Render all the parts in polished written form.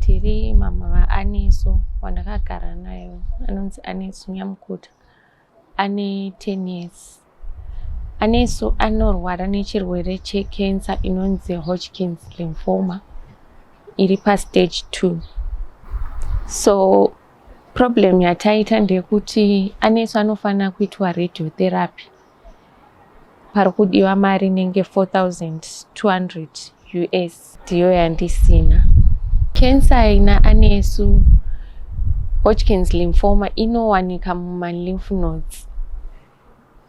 Ndiri mama vaAnesu wandakagara nayo, anonzi Anesu Nyamukuta, ane 10 years. Anesu anorwara nechirwere chekensa inonzi Hodgkin's lymphoma iri pastage 2. So problem yataita ndeyekuti Anesu anofanira kuitwa radiotherapy. Pari kudiwa mari inenge 4200 US, ndiyo yandisina. Kensa ina Anesu, Hodgkin's lymphoma, inowanika mumalymph nodes.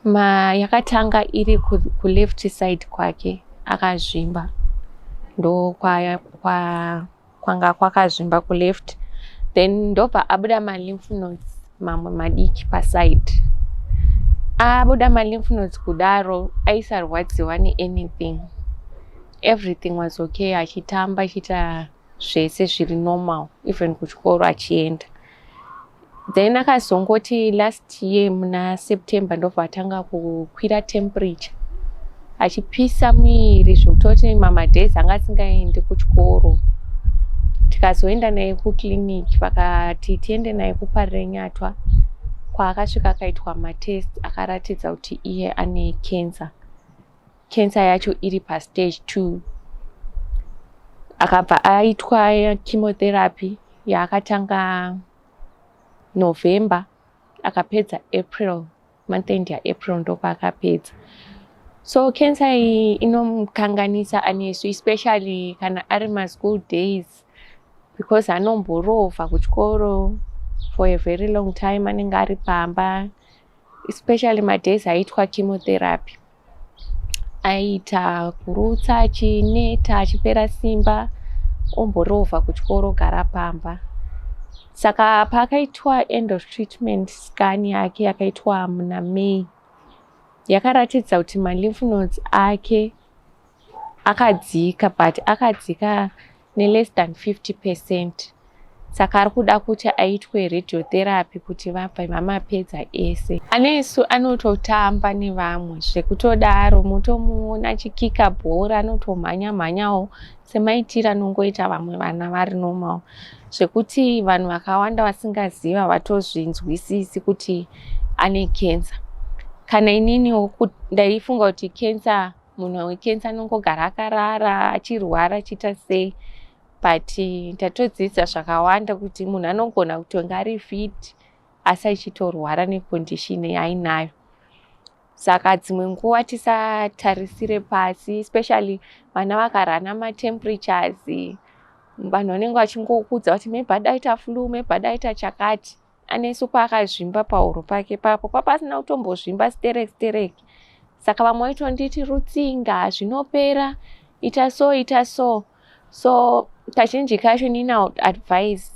Ma yakatanga iri kuleft side kwake, akazvimba, ndo kwanga kwakazvimba kuleft, then ndobva abuda malymph nodes mamwe madiki paside. Abuda malymph nodes kudaro, aisarwadziwa neanything, everything was okay, achitamba, achiita zvese zviri normal, even kuchikoro achienda. Then akazongoti last year muna September ndobva atanga kukwira temperature, achipisa muviri zvekutoti mamadays anga asingaendi kuchikoro. Tikazoenda naye kuclinic, vakati tiende naye kuParirenyatwa, kwaakasvika akaitwa matest, akaratidza kuti iye ane cancer, cancer yacho iri pastage 2. Akabva aitwa chemotherapy yaakatanga November, akapedza April, month end yaApril ndopaakapedza. So cancer iyi inomukanganisa Anesu, especially kana ari maschool days, because anomborovha kuchikoro for a very long time, anenge ari pamba. Especially madays aitwa chemotherapy, aiita kurutsa, achineta, achipera simba, omborovha kuchikoro, gara pamba. Saka paakaitwa end of treatment scan yake yakaitwa muna May, yakaratidza kuti malymph nodes ake akadzika, but akadzika neless than 50%. Saka ari kuda kuti aitwe radiotherapy kuti vabva vamapedza ese. Anesu anototamba nevamwe zvekutodaro, mutomuona achikika bhora, anotomhanya mhanyawo semaitiro anongoita vamwe vana vari normal, zvekuti vanhu vakawanda vasingaziva vatozvinzwisisi kuti ane kensa. Kana ininiwo ndaifunga kuti kensa, munhu wekensa anongogara akarara, achirwara, achiita sei, but ndatodzidza zvakawanda kuti munhu anogona kutonge ari fit asi achitorwara necondition yaainayo. Saka dzimwe nguva tisatarisire pasi, especially vana vakarana matemperatures, vanhu vanenge vachingokudza kuti maybe adaita flu, maybe adaita chakati. Anesu paakazvimba pahuro pake papo papasina kutombozvimba sterek sterek, saka vamwe vaitonditi rutsinga, zvinopera, ita so, ita so. So kazhinji kacho inini would advise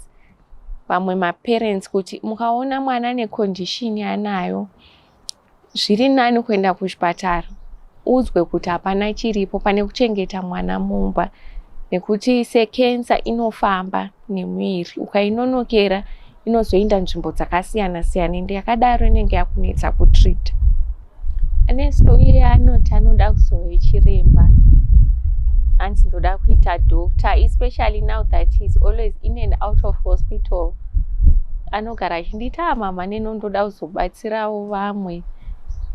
vamwe maparents kuti mukaona mwana necondition yaanayo, zviri nani kuenda kuchipatara udzwe kuti hapana chiripo, pane kuchengeta mwana mumba, nekuti sekensa inofamba nemuviri, ukainonokera inozoenda nzvimbo dzakasiyana siyana, ende yakadaro inenge yakunetsa kutreata. Anesu iye anoti anoda kuzove chiremba, hanzi ndoda kuita doctor, especially now that he is always in and out of hospital. Anogara achinditi, "Ah mama, neno ndoda kuzobatsirawo vamwe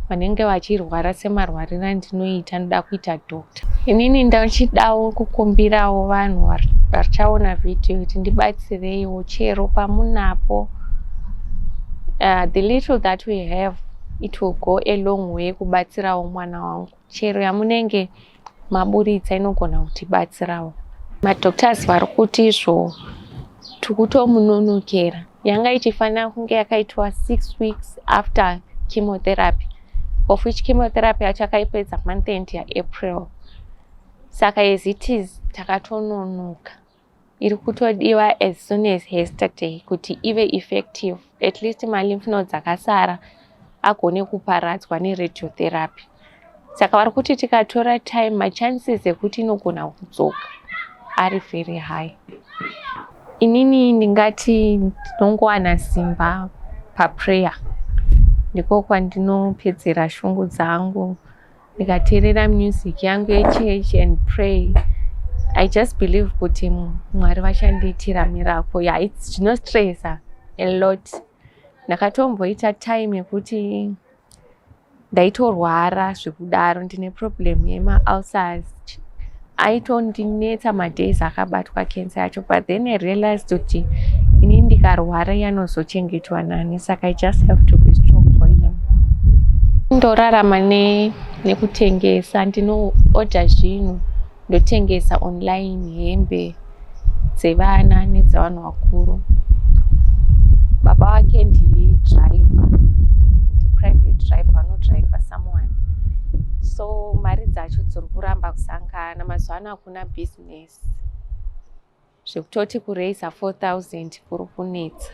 vanenge vachirwara semarwariro andinoita, ndoda kuita doctor." Inini ndachidawo kukumbirawo vanhu vachaona vhidhiyo kuti ndibatsireiwo chero pamunapo. The little that we have, it will go a long way kubatsirawo mwana wangu. Chero yamunenge maburitsa inogona kutibatsirawo. Madoctors vari kuti izvo tikutomunonokera, yanga ichifanira kunge yakaitwa 6 weeks after chemotherapy, of which chemotherapy yacho akaipedza month end yaApril. Saka as it is, takatononoka. Iri kutodiwa as soon as yesterday kuti ive effective, at least malymph nodes akasara agone kuparadzwa neradiotherapy. Saka vari kuti tikatora time, machances ekuti inogona kudzoka ari very high. Inini ndingati ndinongowana simba paprayer, ndiko kwandinopedzera shungu dzangu. Ndikateerera music yangu yechurch and pray, I just believe kuti Mwari vachandiitira miracle. Yeah, zvinostressa a lot. Ndakatomboita time yekuti ndaitorwara zvekudaro, ndine problem yemaulcers, aitondinetsa madays akabatwa cancer yacho. But then I realized kuti ini ndikarwara yanozochengetwa nani? Saka I just have to be strong for him. Ndorarama nekutengesa, ndinoodha zvinhu, ndotengesa online, hembe dzevana nedzevanhu vakuru. Baba vake ndidriver, ndiprivate driver, vanodriver someone, so mari dzacho dziri kuramba kusangana. Mazuva ano hakuna business, zvekutoti kuraisa 4000 kuri kunetsa.